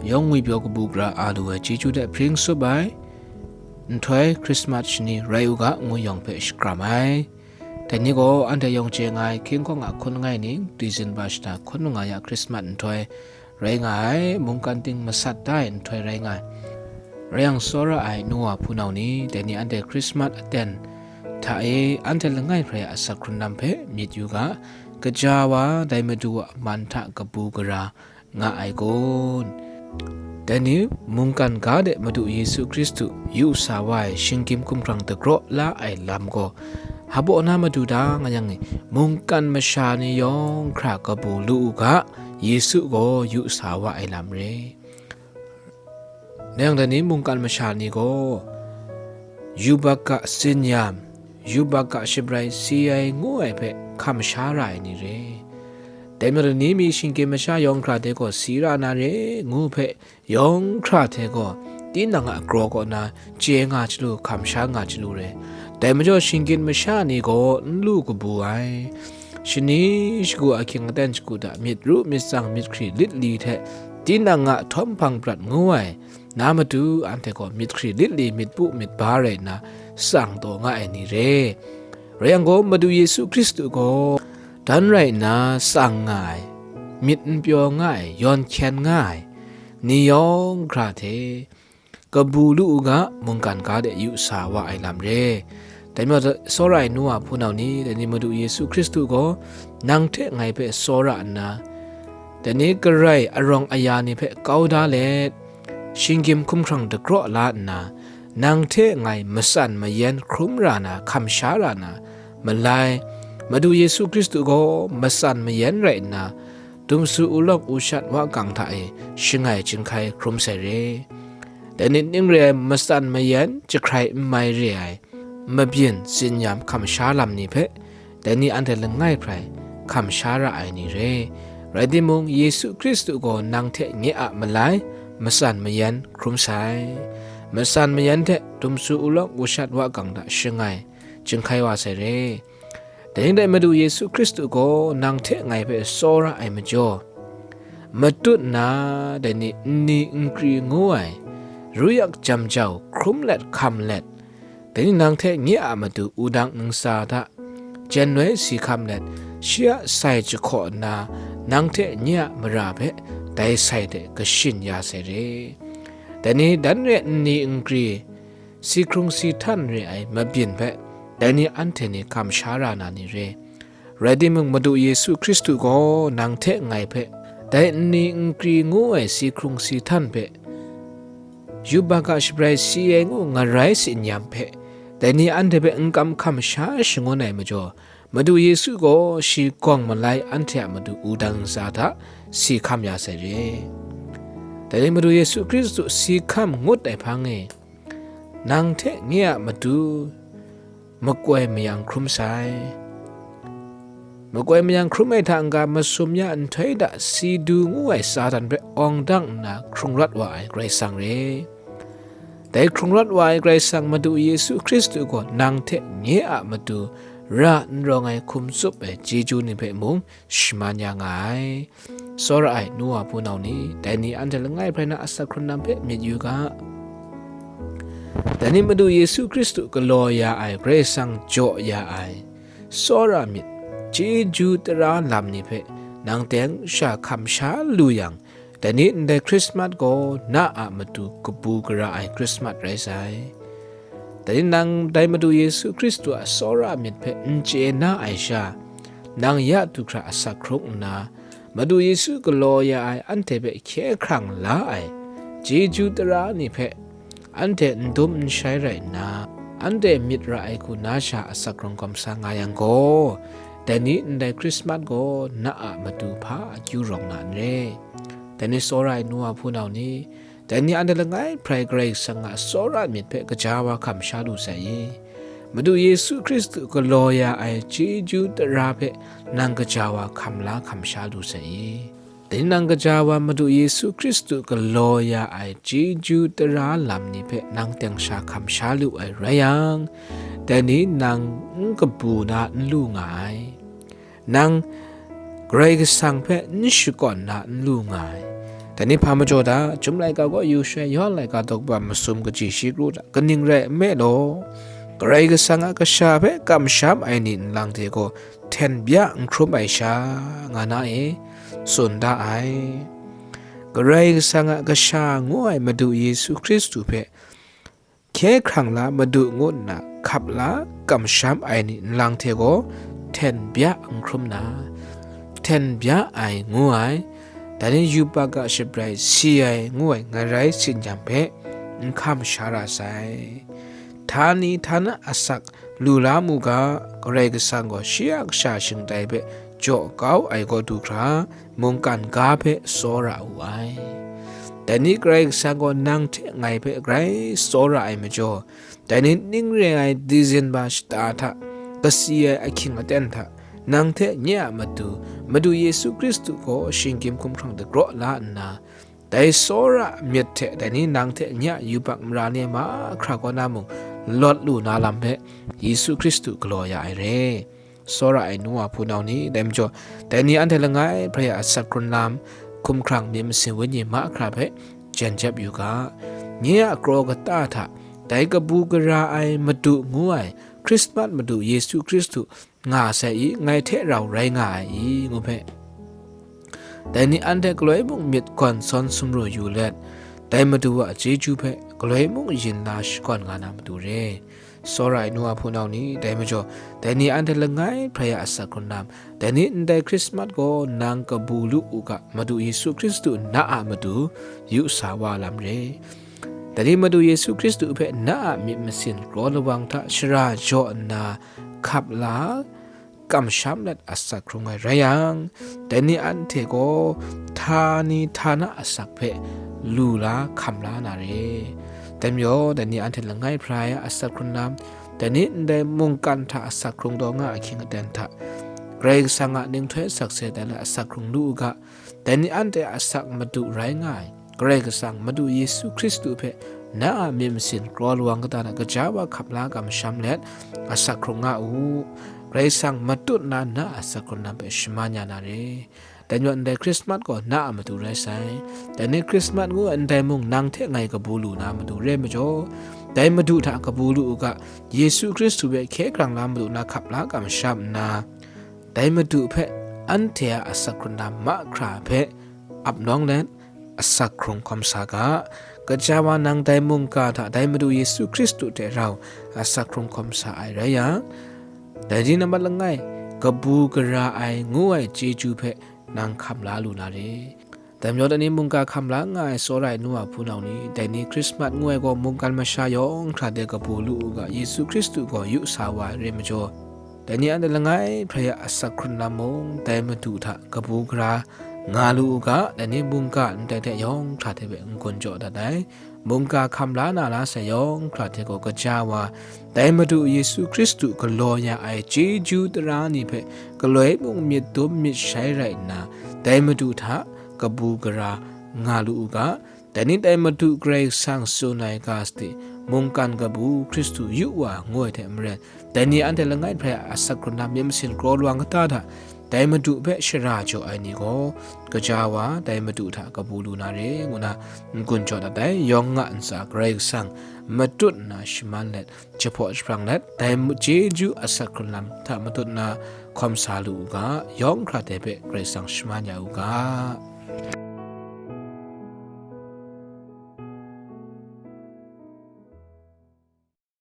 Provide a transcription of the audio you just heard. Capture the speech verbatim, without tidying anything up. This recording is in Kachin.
yawng ngwipyaw kabu gara a lu ai chyeju de hpring tsup ai nhtoi Hkrismat shani rai u ga, ngu yawng hpe shakram ai. Dai ni gaw anhte yawng chye nga ai hkying hkawng a hkun langai ning, Disemba shata hkun manga ya Hkrismat nhtoi rai nga ai, mungkan ting masat da ai nhtoi rai nga ai. Rai yang, tsawra ai nu wa hpunau ni, dai ni anhte Hkrismat aten hta e anhte langai hprai a asak hkrun lam hpe myit yu ga, kaja wa dai Madu a man hta kabu gara nga ai kun? Dai ni mungkan ga de Madu Yesu Hkristu yu sa wa ai shinggyim hkumhkrang dagraw la ai lam gaw, hpa baw na madu da nga yang e, mungkan masha ni yawng hkra kabu lu u ga, Yesu gaw yu sa wa ai lam re. Nang dai ni mungkan masha ni gaw, yubak a tsinyam, yubak a shabrai si ai ngu ai hpe hkam sha ra ai ni re. Dai majaw ni mi shinggyim masha yawng hkra hte gaw si ra na re ngu hpe, yawng hkra hte gaw tinang a kraw kaw na chye nga chyalu, hkam sha nga chyalu re. Dai majaw shinggyim masha ni gaw n lu kabu ai. Shani shagu ahkying aten shagu hta myit ru myit tsang myit hkri lit li hte tinang a htawm hpang prat ngu ai na matu, anhte gaw myit hkri lit li myit pu myit ba rai nna tsang taw nga ai ni re. Rai yang gaw, Madu Yesu Hkristu gaw dan rai nna tsang nga ai, myit n pyaw nga ai, yawn hkyen nga ai ni yawng hkra hte kabu lu u ga, mungkan ga de yu sa wa ai lam re. Dai majaw, tsawra ai nu wa hpunau ni, dai ni Madu Yesu Hkristu gaw nang hte ngai hpe tsawra nna, dai ni garai arawng aya ni hpe kau da let, shinggyim hkumhkrang dagraw la nna, nang hte ngai matsan mayan hkrum ra na, hkam sha ra na, malai, Madu Yesu Hkristu gaw matsan mayan rai nna, dumsu ulawk ushat wa gang hta e shangai chyinghkai hkrum sai re. Dai ni ning re ai matsan mayan jahkrai n mai re ai, mabyin tsinyam hkam sha lam ni hpe, dai ni anhte langai hprai hkam sha ra ai ni re. Rai timung, Yesu Hkristu gaw nang hte nye a malai matsan mayan hkrum sai. Matsan mayan hte dumsu ulawk ushat wa gang hta shangai chyinghkai wa sai re. Dai ni dai Madu Yesu Hkristu gaw nang hte ngai hpe tsawra ai majaw, matut nna, dai ni nni nkri ngu ai, ruyak jam jau hkrum let hkam let, dai ni nang hte nye a matu wudang ntsa hta jen noi si hkam let, shi a sai jahkaw nna, nang hte nye a mara hpe dai sai hte kashin ya sai re. Dai ni dan re nni nkri, si hkrung si htan re ai mabyin hpe, dai ni anhte ni hkam sha ra na ni re. Rai timung, Madu Yesu Hkristu gaw nang hte ngai hpe dai nni nkri ngu ai si hkrung si htan hpe, yubak a shabrai si ai ngu ngarai tsinyam hpe, dai ni anhte hpe n kam hkam sha shangun ai majaw, Madu Yesu gaw shi gawng malai anhte a matu wudang ntsa hta si hkam ya sai re. Dai ni Madu Yesu Hkristu si hkam ngut ai hpang e, nang hte nye a matu makoi mayang hkrum sai. Makoi mayang hkrum ai hta n-ga, masum ya nhtoi hta si du ngu ai Satan hpe awng dang nna hkrung rawt wa ai Karai Kasang re. Dai hkrung rawt wa ai Karai Kasang Madu Yesu Hkristu gaw nang hte nye a matu ra n rawng ai hkum tsup ai chyeju ni hpe mung shaman ya nga ai. Tsawra ai nu wa hpunau ni, dai ni anhte langai hprai na asak hkrun lam hpe myit yu ga. Dai ni Madu Yesu Hkristu galaw ya ai, Karai Kasang jaw ya ai, tsawra myit, chyeju tara lam ni hpe nang teng sha hkam sha lu yang, dai ni ndai Hkrismat gaw na a matu kabu gara ai Hkrismat rai sai. Dai ni nang dai Madu Yesu Hkristu a tsawra myit hpe n chye na ai sha, nang ya du hkra asak hkrung nna, Madu Yesu galaw ya ai anhte hpe hkye hkrang la ai chyeju tara ni hpe anhte n dum n shai rai nna, anhte myit ra ai hku na sha asak hkrung hkawm sa nga yang gaw, dai ni ndai Hkrismat gaw na a matu hpa akyu rawng na n re. Dai ni tsawra ai nu wa hpunau ni, dai ni anhte langai hprai Karai Kasang a tsawra myit hpe gaja wa hkam sha lu sai i? Madu Yesu Hkristu galaw ya ai chyeju tara hpe nang gaja wa hkam la hkam sha lu sai i? Dai ni nang gaja wa Madu Yesu Hkristu galaw ya ai chyeju tara lam ni hpe nang teng sha hkam sha lu ai rai yang, dai ni nang n kabu na n lu nga ai. Nang Karai Kasang hpe n shakawn na n lu nga ai. Dai ni hpa majaw da, Chyum laika kaw yu shai, Yawhan laika daw kaba masum kaji shi kru da, kaning rai nme law, Karai Kasang a kasha hpe kamsham ai ni nlang hte gaw hten bya n hkrum ai sha, nga na e, tsun da ai. Karai Kasang a kasha ngu ai Madu Yesu Hkristu hpe hkye hkrang la Madu ngu nna hkap la kamsham ai ni nlang hte gaw hten bya n hkrum na, hten bya ai ngu ai, dai ni yubak a shabrai si ai ngu ai ngarai tsin-yam hpe n hkam sha ra sai. Htani htana asak lu la mu ga, Karai Kasang gaw shi a kasha shingtai hpe jaw kau ai kaw du hkra, mungkan ga hpe tsawra wu ai. Dai ni Karai Kasang gaw nang hte ngai hpe grai tsawra ai majaw, dai ni ning re ai Dizenba shata hta kasi ai ahkying aten hta, nang hte nye a matu, Madu Yesu Hkristu gaw shinggyim hkumhkrang dagraw la nna, dai tsawra myit hte dai ni nang hte nye a yubak mara ni ai mahkra kaw na mung lawt lu na lam hpe Yesu Hkristu galaw ya ai re. Tsawra ai nu wa hpunau ni, dai majaw, dai ni anhte langai hprai a asak hkrun lam, hkumhkrang myit masin wenyi mahkra hpe jen jep yu ga. Nye a kraw kata hta, dai kabu gara ai Madu ngu ai, Hkrismat Madu Yesu Hkristu nga sai i, ngai hte rau rai nga ai i, ngu hpe, dai ni anhte galoi mung myit gawn sawn sumru yu let, dai Madu a chyeju hpe galoi mung yin la shakawn nga na matu re. Tsawra ai nu wa hpunau ni, dai majaw, dai ni anhte langai hprai a asak hkrun lam, dai ni ndai Hkrismat gaw nang kabu lu u ga, Madu Yesu Hkristu na a matu yu sa wa lam re. Dai ni Madu Yesu Hkristu hpe na a myit masin kraw lawang hta shara jaw nna hkap la, kamsham let asak hkrung ai rai yang, dai ni anhte gaw htani htana asak hpe lu la hkam la na re. Dai majaw, dai ni anhte langai hprai a asak hkrun lam, dai ni ndai mungkan hta asak hkrung taw nga ahkying aten hta, Karai Kasang a ninghtoi sakse tai let asak hkrung lu u ga, dai ni anhte a asak Madu rai nga ai, Karai Kasang Madu Yesu Hkristu hpe na a myit masin kraw lawang kata hta gaja wa hkap la kamsham let, asak hkrung nga u. Karai Kasang matut na na a asak hkrun lam hpe shaman ya na re. Dai majaw ndai Hkrismat gaw na a matu rai sai. Dai ni Hkrismat ngu ai ndai mung nang hte ngai kabu lu na matu re majaw, dai Madu hta kabu lu u ga, Yesu Hkristu hpe hkye hkrang la Madu na hkap la kamsham nna, dai Madu hpe anhte a asak hkrun lam mahkra hpe ap nawng let, asak hkrung hkawm sa ga. Gaja wa nang dai mungga hta dai Madu Yesu Hkristu hte rau asak hkrung hkawm sa ai rai yang, dai ni nambat langai, kabu gara ai ngu ai chyeju hpe nang hkam la lu na re. Dai majaw, dai ni mungga hkam la nga ai tsawra ai nu wa hpunau ni, dai ni Hkrismat ngu ai gaw mungkan masha yawng hkra de kabu lu u ga, Yesu Hkristu gaw yu sa wa ai re majaw, dai ni anhte langai hprai a asak hkrun lam mung, dai Madu hta kabu gara nga lu u ga, dai ni mungga ndai hte yawng hkra hte hpe n-gun jaw dat ai. Mungga hkam la na la sai yawng hkra hte gaw gaja wa, dai Madu Yesu Hkristu galaw ya ai chyeju tara ni hpe galoi mung myit dum myit shai rai nna, dai Madu hta kabu gara nga lu u ga, dai ni dai Madu Karai Kasang tsun ai ga sadi, mungkan kabu Hkristu yu wa ngu ai hte maren, dai ni anhte langai hprai a asak hkrun lam myit masin kraw lawang kata hta, dai Madu hpe shara jaw ai ni gaw, gaja wa dai Madu hta kabu lu na re, ngu na n-gun jaw dat ai. Yawng nga ntsa Karai Kasang matut nna shaman let, jahpaw jahprang let, dai mu-, chyeju asak hkrun lam hta matut nna hkawm sa lu u ga, yawng hkra dai hpe Karai Kasang shaman ya u ga.